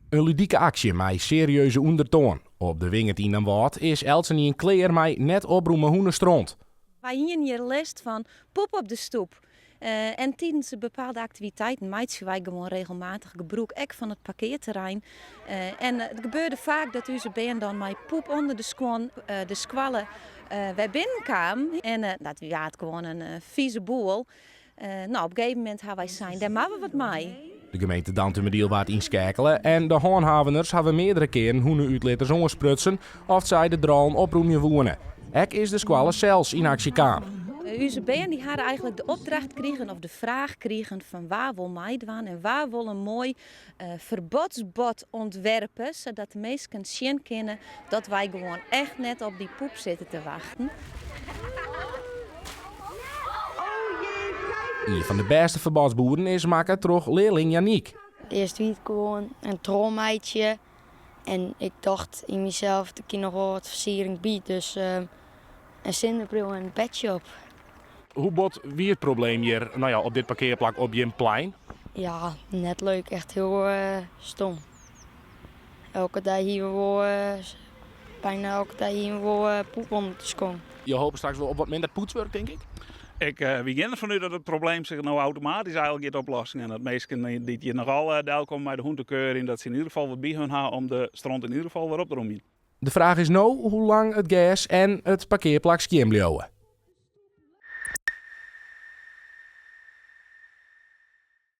In ludike aksje mei serieuze ûndertoan. Op de Wingerd yn Damwâld is eltsenien klear mei net oprûme hûnestront. Wy hienen hjir lêst fan poep op de stoep. En tidens bepaalde aktiviteiten meitsje wy gewoan regelmatich gebrûk ek fan it parkearterrein. En it gebeurde faak dat ús bern dan mei poep ûnder de skuon de skoalle wer binnen kamen. En dat waard gewoan in fize boel. No, op in gegeven momint ha wy sein, dêr moatte we wat mei. De gemeente Dantumadiel waard ynskeakele en de hânhaveners hawwe meardere kearen hûneútlitters oansprutsen oft sy de drollen oprûmje woene. Ek is de skoalle sels yn aksje kaam. Us bern dy hawwe eigenlik de opdracht krigen of de fraach krigen fan wa wol meidwaan en wa wol in moai ferbodsbord ûntwerpe sadat de minsken sjen kinne dat wy gewoan echt net op dy poep sitte te wachten. Ien fan de bêste ferbodsboerden is makke troch learling Janiek. Earst wie it gewoan in trol meitsje en ik tocht yn mysels der kin noch wol wat fersiering by, dus in sinnebril en in petsje op. Hoe bot wie it probleem hjir, no ja, op dit parkearplak op jim plein? Ja, net leuk, echt hiel stom. Elke dei hiene we wol, bijna elke dei hiene we wol poep ûnder de skuon. Je hope straks wol op wat minder poetswurk, tink ik? Ik, wy gean derfan út dat it probleem sich no automatysk eigenlik giet oplossen en dat minsken dy't hjir noch al delkomme mei de hûn te keurjen, dat se yn ieder gefal wat by hun ha om de stront yn ieder gefal wer op te rûmjen. De fraach is no hoe lang it gers en it parkearplak skjin bliuwe.